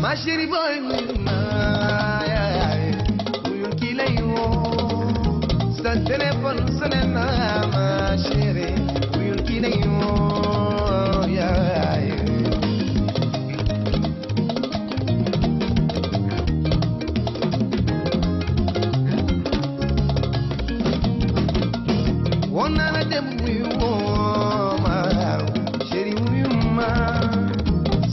ma chérie boy uyul ki lay woo sa téléphone sonné na ma chérie uyul ki lay woo yaay woon naa la dem uyu woo ma chérie uyu ma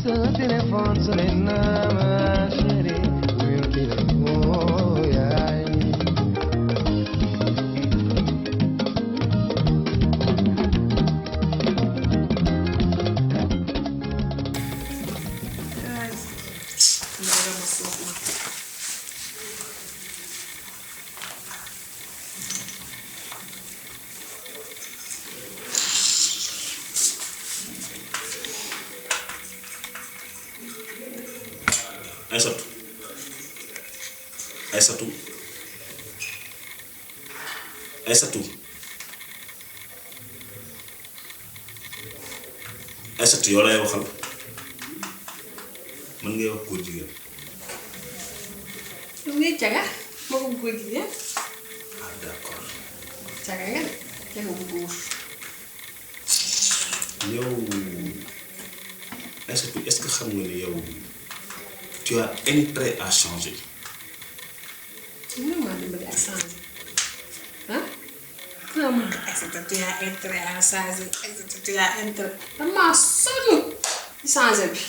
sa téléphone sonné na ma chérie uyul ki lay woo yaay Aïssatou yow lay waxal mën ngay wax góor jigéen. lu ngay caga ma ko góor jigéen. Ah d'accord. caga nga de caga bu góor. yow Aïssatou est-ce que xam nga ni yow tu as intérêt à changer. Mënuma dimbali ak changer ah. Comment Aïssatou tu as intérêt à changer Aïssatou tu as intérêt damaa sonn ci changer bi.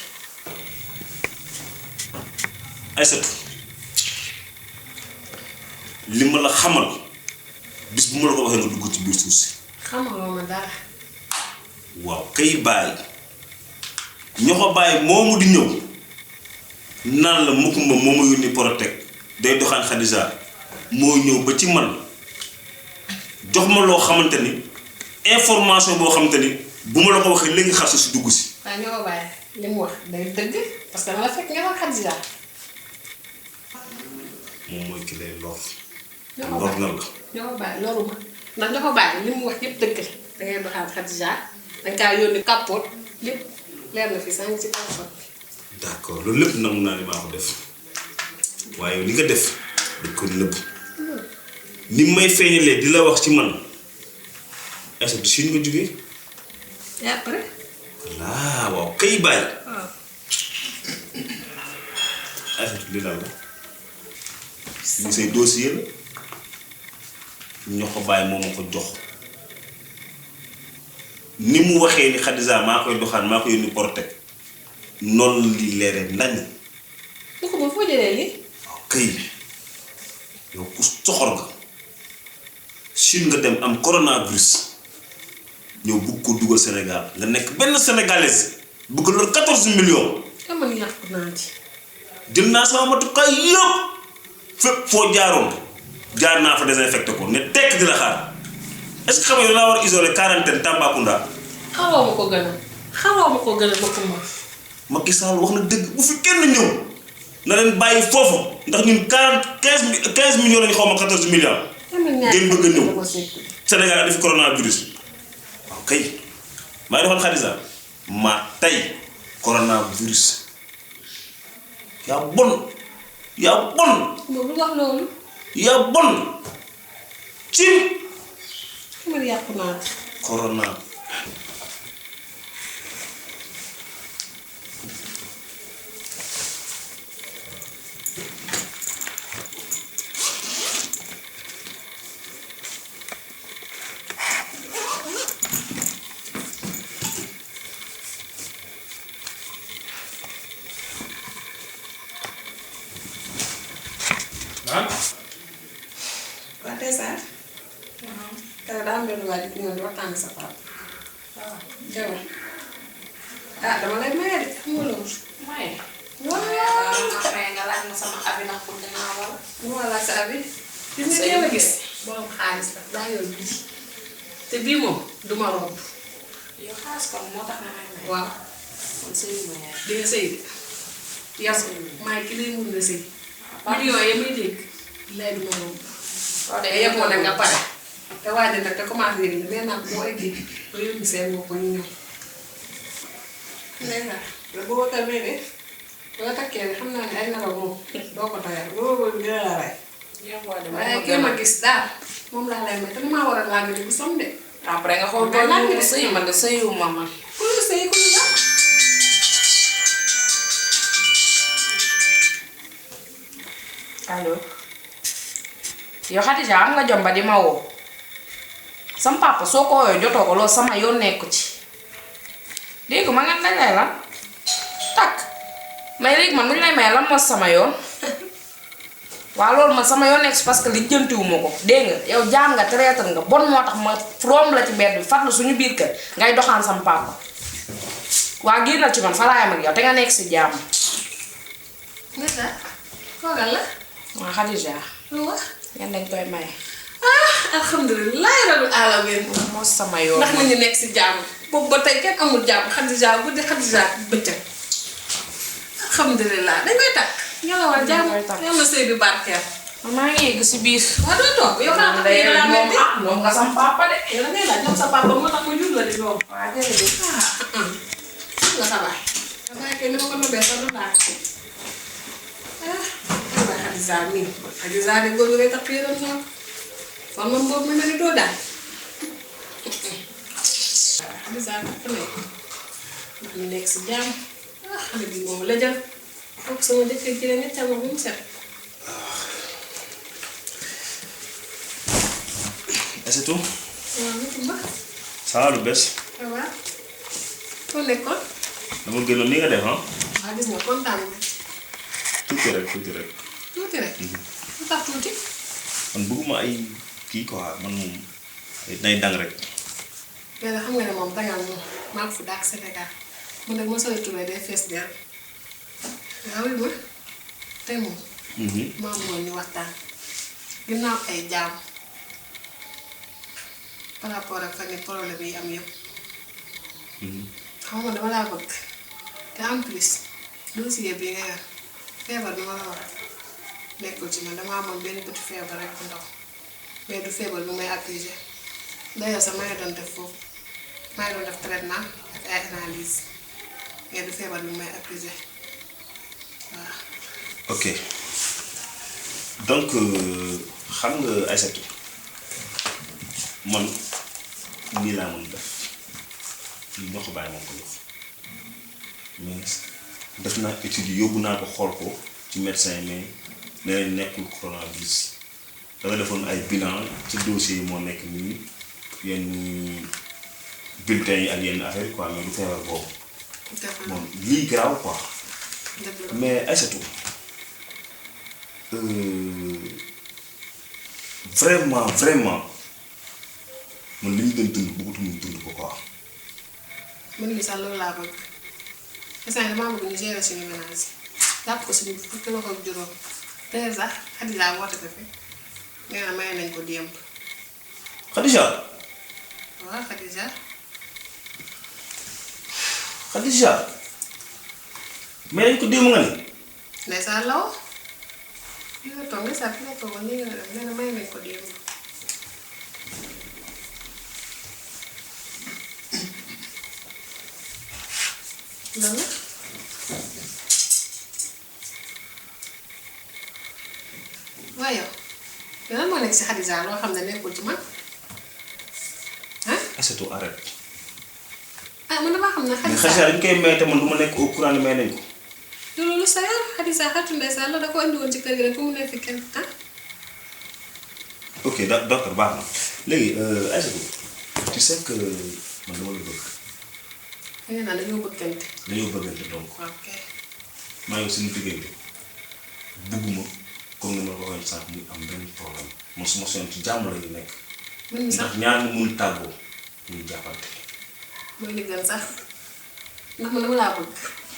Aïssatou li ma la xamal bis bu ma la ko waxee nga dugg ci biir suuf si. xamaloo ma dara. waaw kay bàyyi ñoo ko bàyyi moomu di ñëw naan la mukkumba moo ma yónni Protect day doxaan Khadija moo ñëw ba ci man jox ma loo xamante ni information boo xamante ni bu ma la ko waxee léegi xar si dugg si. waaye ñoo ko bàyyi li mu wax day dëgg parce que dama la fekk nga wax Khadija. moom mooy ki lay lor. ñoo ko lor na la. ñoo ko bàyyi loolu ma ndax ñoo ko bàyyi li mu wax yëpp dëgg la dangay doxaan Khadija danga kaa yónni kàppoot lépp leer na fi sax ci téléphone bi. d'accord loolu lépp nangu naa ni maa ko def waaye li nga def dañ ko nëbb ni may feeñalee di la wax ci man est-ce que Chine nga jógee. et après. laa waaw kay bàyyi. waaw. Aïssatou li lan la li say dossier la ñoo ko bàyyi moo ma ko jox ni mu waxee ni Khadija maa koy doxaan maa koy yónni Protect noonu li leere nañ. bu ko ba foo jëlee lii. waaw kay yow ku soxor nga Chine nga dem am coronavirus ñëw bugg ko dugal Sénégal nga nekk benn sénégalaise bugg loolu 14 millions. xam nga yàqu naa ci. jël naa sama matukaay yëpp fépp foo jaaroon jaar naa fa désinfecté ko ne tekk di la xaar est-ce que xam nga laa war a isolé quarantaine Tambacounda. xaroo ma ko gën a xaroo ma ko gën a bokk ma. Macky Sall wax na dëgg bu fi kenn ñëw na leen bàyyi foofu ndax ñun 15 millions lañu xaw ma 14 millions. ngeen bëgg a ñëw Sénégal a def coronavirus waaw kay maa ngi defoon Khadija maa tey coronavirus yaa bon yaa bon. moom lu wax loolu. yaa bon cim. xam nga yàqu naa ci. corona. waaw tey Sarr. waaw daa am benn waa ji ñëw di waxtaan ak sa papa. waaw jaww ah dama lay maye de xam nga loolu. maye. waaw maye nga laaj ma sama abi ndax pour dinaa wala. bu ma laaj sa abi. gis nga yow a gis. borom xaalis la daa yor bii. te bii moom du ma romb. yow xaalis kon moo tax na may maye. waaw. kon sëy ma yaay. di nga sëy de. yow maay ki lay mun nga sëy. millions yi muy dégg. lay du ma romb. waaw de yëpp moo dem nga pare. te waajal nag te commencé yëngu nee naa ko moo eggee ba yóbbu seen bopp ñu ñëw. nee naa la boo ko tawee de boo takkee xam naa ne ay nelaw moom doo ko doyal loolu dina la rey. waaye kii ma gis daal moom laa lay may te damaa war a laaj bu som de. après nga xool doon nañu sëy man de sëyuma man. ku lu sëy ku lu la. allo yow Khadija am nga jom ba di ma woo sam papa soo ko woowee jotoo ko loolu sama yoon nekku ci dégg ma nga dañ lay lan takk mais léegi man bu ñu lay may lan moo sama yoon waaw loolu man sama yoon nekk parce que li jëntiwuma ko dégg nga yow jaam nga traître nga bon moo tax ma romb la ci mbedd bi fàttali suñu biir kër ngay doxaan sam papa waa génnal ci man fa laayam ak yow te nga nekk si jaam. nit la koogal la. waa Khadija. lu wax. yan dañ koy maye. alhamdulilah rabbil alamin. moo sama yoon ndax nit ñi nekk si jàmm boobu ba tey kenn amul jàmm Khadija guddi Khadija bëccëg. alhamdulilah dañ koy takk. yàlla war jàmm yàlla sëy bi barkeel. maa ngi yegg si biir. waaw doo toog yow daa tax yéen a metti. moom nga sam papa de. yow da ngay laaj ñoom sa papa moo tax ma jur la di doom. waa jërëjëf. nga sa baay. sa baay kay ni ma ko nëbbee sa du laaj. waaye Khadija mii Khadija de góor gi day tax yéeram ñoom. kon moom boobu mel na ni doo daal. Khadija takk na ndax ñu nekk si jàmm. xale bi moom la jël. foog sama jëkkër ji la ñettal ma bu mu set. c'est tout. waaw nit ma. ça va lu bees. ça va. foo nekkoon. dama gënoon ni nga def ah. waaw gis nga kontaan nga. tuuti rek tuuti rek. tuuti rek. lu tax tuuti. man bëgguma ay kii quoi man moom nay dang rek. yàlla xam nga ne moom dangal moom maa ngi fi daak Sénégal mu ne ma sooy turee day fees del. waaw ma tey moom. maa moom ñu waxtaan. ginnaaw ay jaam. par rapport ak fan yi problème yi am yëpp. xam nga dama laa bëgg. te en plus dossier bi nga yor feebar bi ma la wax nekkul ci man dama amoon benn petit feebar rek bu ndaw mais du feebar bi may accusé d'ailleurs sax maa ngi doon def foofu maa ngi doon def traitement ak ay analyse mais du feebar bi may accusé waaw. ok donc xam nga Aïssatou man nii laa mën def li ñoo ko bàyyi moom ko jox mais def naa étude yi yóbbu naa ko xool ko ci médecin mais nee nekkul coronavirus danga defoon ay bilan ci dossier yi moo nekk nii yenn bulletins yi ak yenn affaire quoi mais du feebar boobu moom lii garaaw quoi mais Aïssatou vraiment man li ñu doon dund bëggatuñu dund ko quoi. man mii sax loolu laa bëgg instant damaa bëgg ñu gérer suñu ménage jàpp ko suñu fukki loxo ak juróom te sax Khadija woote ko fi nee na may nañ ko démb. Khadija. waaw Khadija. Khadija may nañ ko démb nga ni. ndeysaan law li nga toog ndeysaan fi nga toogoon nii nga def nee na may nañ ko démb. lan la. waaye yow lan moo nekk si Khadija loo xam ne nekkul ci man ah. Aïssatou arrête. ah man damaa xam ne mais Khadija Khadija dañ koy may te man du ma nekk au courant ni may nañ ko. loolu sa yoon Khadija xaritu ndeysaan la da ko andi woon ci kër gi rek fu mu nekk fi kenn ah. ok d'accord baax na léegi Aïssatou tu sais que man dama la bëgg. da ngeen naan dañoo bëggante. dañoo bëggante donc ok. maa ngi suñu diggante bugguma comme ni ma ko waxee sànq muy am benn problème man su ma soxla ci jàmm la ñu nekk. man mii sax ndax ñaar ñu mun tàggoo ñuy jàppante. mooy li gën sax ndax man dama laa bëgg.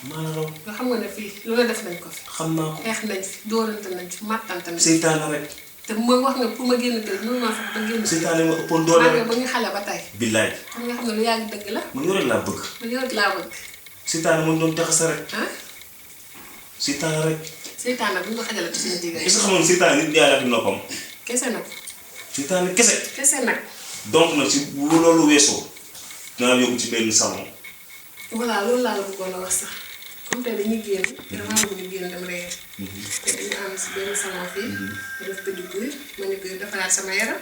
maa la raw. nga xam nga ne fii lu la def nañ ko fi. xam naa ko. xeex nañ fi dóorante nañ fi màttante nañ fi. seytaane rek. te mooy wax nga pour ma génn kër mënu maa fexe ba génn. seytaane ma ëppoon doole maa rek. ngi ba ñu xale ba tey. billaay. xam nga xam ne lu yàgg dëgg la. man yow rek laa bëgg. man yow laa bëgg. seytaane mu doon jaxase rek. ah. seytaane rek. seytaan nag bu ñu ko xajalee ci suñu diggante. est-ce que xamoon seytaane nit yàlla ak noppam. kese nag. seytaane kese. kese nag. donc nag si bu loolu weesoo dinaa yóbbu ci benn salon. voilà loolu laa la bëggoon a wax sax comme tey dañuy génn damaa bëgg ñu génn dem reer te dañu am si benn salon fii ma def pédicure manucure defaraat sama yaram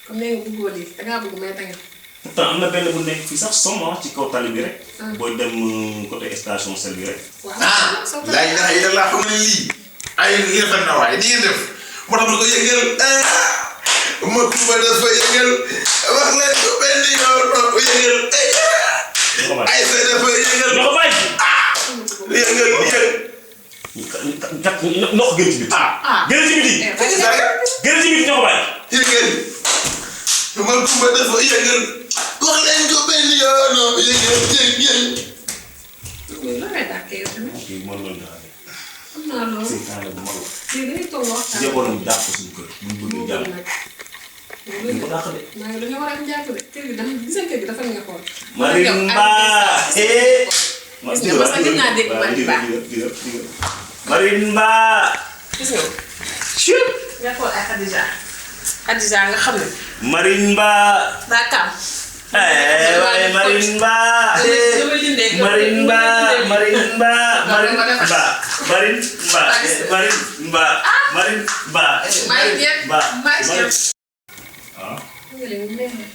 comme nee nga bëggoo lii dangaa bëgg may tàngal pourtant am na benn bu nekk fii sax Somme ci kaw tali bi rek. booy dem côté station sel bi rek. ah laaj nga ay yàlla xam ne lii ay rafet na waaye di ngeen def moo tax ma ko yëngal ma kumba dafa yëngal wax leen ko benn yoon yëngal ay sa dafa yëngal ñoo ko bàyyi. yëngal ndox gën ci biti. gën ci biti. gën ci biti ñoo ko bàyyi. yëngal ma kumba dafa yëngal wax leen ko benn yoon yëngal mais loo may dàkkee yow tamit kii moo doon jaxase. xam naa loolu seytaane bu mag la. léegi dañuy toog waxtaan jéegoon dàq suñu kër. ñu bëgg jàmm. ñu ko dàq de. maa ngi dañoo war a am jàpp de kër gi dafa gis nga kër gi dafa neexoon. Marimba. gis nga parce que gis naa dégg Marimba. Marimba. gis nga. chut. nga xool ay Khadija. Khadija nga xam ne. Marimba. daa kaam. waaye Marimba. Marimba. Marimba. Marimba. Marimba. Marimba. Marimba. Marimba. ah. nga leen mu neexee.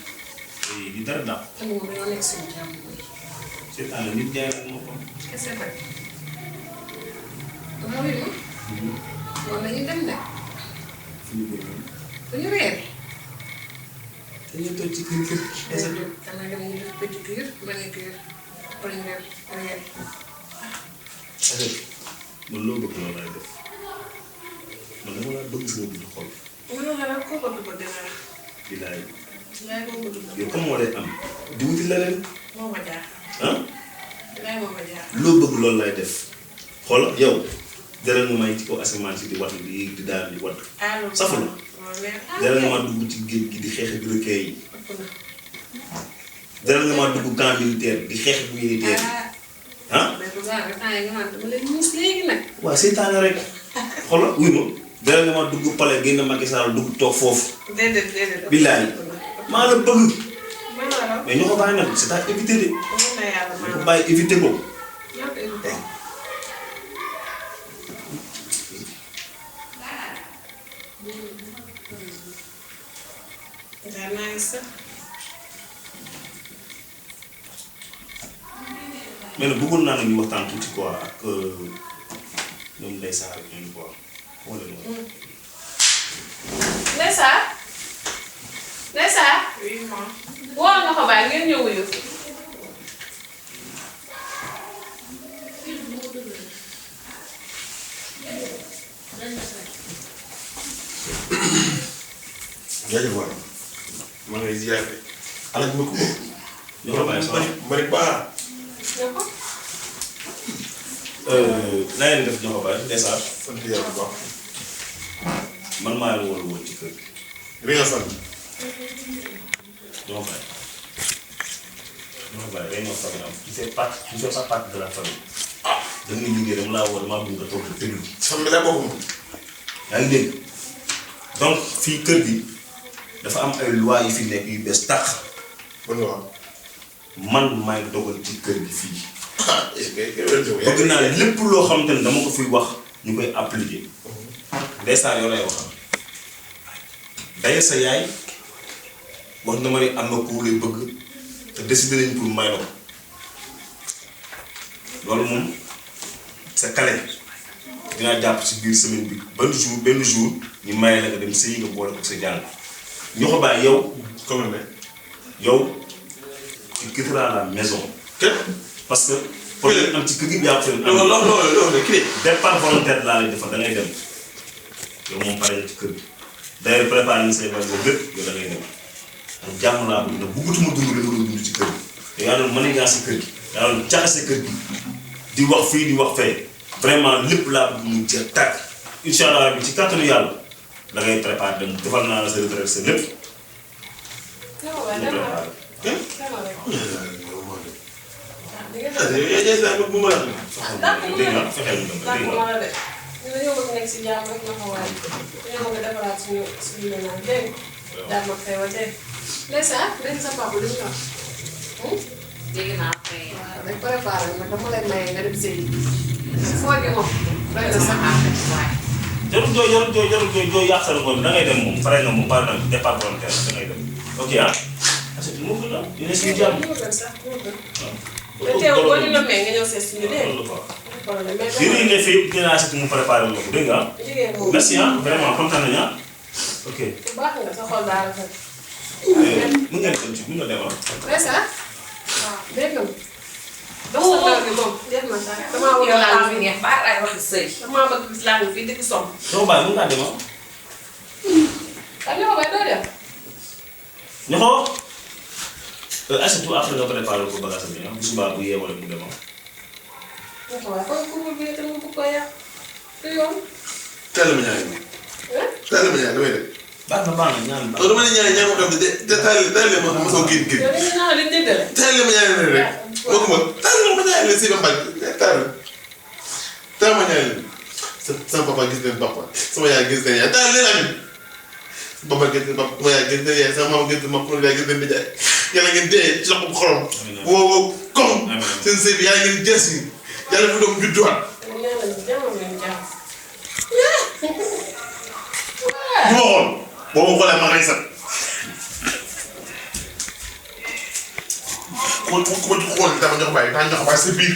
di dara dàq. xam nga dañoo nekk suñu jàmm mooy. seytaane nit jaay rek moo ko. kese nag. dama wér ma. loolu la ñuy dem de. dañu reer. dañuy toog ci kër kër. xanaa nga ñu def pédicure manucure reer reer. man loo bëgg loolu laay def man dama laa bëgg sama biir xol. mënoo nga nag koo ko dugg dina la. bilaay bilaay koo ko dugg. yow comme moo lay am di wuti leneen moo ma jaar. ah bilaay moo ma jaar. loo bëgg loolu laay def xool yow jaral nga may ci kaw asamaan si di wat di daal di wat allo. safu la jaral nga maa dugg ci géej gi di xeex ak requin yi jaral nga maa dugg camp militaire di xeex ak militaire yi ah mais bu baax rek temps yii nga naan dama leen muus léegi nag. waaw seytaane rek xoolal wuy ma jaral nga maa dugg palais génn Macky Sall dugg toog foofu déedéet déedéet. billaay maa la bëgg mën na la. mais ñoo ko bàyyi nag c'est à éviter de mën na yàlla ñoo ko mën na. bàyyi éviter ko ñoo ko évité. daal naa ngi sax. mais nag bëggoon naa nag ñu waxtaan tuuti quoi ak ñoom Ndeye Sarr ak ñoom quoi wala noonu. Ndeysa. Ndeysa. oui ma. woo nga ko bàyyi ngeen ñëw wuyu. jaajëf waay maa ngi lay ziar de alal ma ko ñoo ko bàyyi sax Marimba ñoo ko. na ngeen def ñoo ko bàyyi Ndeye Sarr sant yàlla bu baax man maa la war a woon ci kër gi li nga sant ñoo ko bàyyi ñoo ko bàyyi réunion famille am tu fais partie tu fais pas partie de la famille da nga liggéey dama laa woo damaa bëgg nga toog te déglu xam nga daa bokkul yaa ngi dégg donc fii kër gi dafa am ay loi yu fi nekk yu bees tàq bon nga wax man maay dogal ci kër gi fii est-ce que bëgg naa lépp loo xamante ne dama ko fiy wax ñu koy appliquer Ndeye Sarr yow lay waxal d'ailleurs sa yaay wax na ma ne am na ku lay bëgg te décidé nañ pour may la ko loolu moom c'est calé dinaa jàpp ci biir semaine bi benn jour ñu may la nga dem sëyi nga boole ko sa jàng ñoo ko bàyyi yow comme ne yow tu quitteras la maison képp parce que problème am ci kër gi jàpp seen am loolu kii départ volontaire laa lay defal da ngay dem yow moom pare ci kër gi d'ailleurs préparé nañ say bagages lépp yow da ngay dem ak jàmm laa bëgg nag bëggatuma dund li nga doon dund ci kër gi te yaa doon manigancé si kër gi yaa doon jaxase kër gi di wax fii di wax fee vraiment lépp laa bëgg mu jeex tàkk incha allah bi ci kàttanu yàlla da ngay préparé dem defal naa la sa retraite sa lépp dama waay mu dama préparé. dama rek. dégg nga fexeel ñu dem dàq dégg ma nga la de. ñu dañoo bëgg nekk si jàmm rek nga ko waay. dañoo bëgg a defaraat suñu naan dégg nga. jàmm ak xew a dégg. Ndeysa dégg sa papa lu ñu wax. dégg naa koy. waaw dañ préparé nag dama lay maye nga dem sëyi. foo gi moom doy na sax waaye. jarul jooy yàq sa récolte da ngay dem moom pare nga moom pare na départ volontaire da ngay dem ok ah. parce que moo gën a yéen a suñu jàmm. moo gën sax moo gën. te teewul boo ñu lëmmee nga ñëw seet suñu dee. li nga fi yëpp dinaa seet mu préparé la ko dégg nga ah. jigéen moom merci ah vraiment kontaan nañu ah ok. bu baax nga sa xol daal rafet. mën ngeen dem ci mën nga dem ah. Resa waaw dégg nga. dox sa dër bi moom jeex na sax damaa war a laal fi ngeen baax laay wax sëy. damaa bëgg gis laa ngi fii dëkk som. doo bàyyi mën ngaa dem ah. ak ñoo bay doo dem. ñoo Aïssatou après nga préparé ko bagage bi ah bu subaa bu yeewale mu dem ah. waaw kon ku bi te mu bëgg ko yàq te yoon. teel ma ñaari teel ma ñaari damay dem. baax na ñaan baax dama ne ñaari ñaari moo xam ne te teel ma xam mosoo génn génn. yow dañuy naan dañu dégg teel ma ñaari rek moo ko mën teel ma ñaari leen si ba mbaj teel ma ñaari leen sama papa gis leen papa sama yaay gis leen yaay teel leen amit papa gis leen papa sama yaay gis leen yaay sama maam gis leen sama yaay gis leen nijaay yàlla ngeen dee ci loxo xorom woo kom seen sëy bi yàlla ngeen jees yi yàlla fi doom judduwaat bu ma xool boo ma xoolee ma rey sax ku ma ci xool dama jox bàyyi daa jox bàyyi sa biir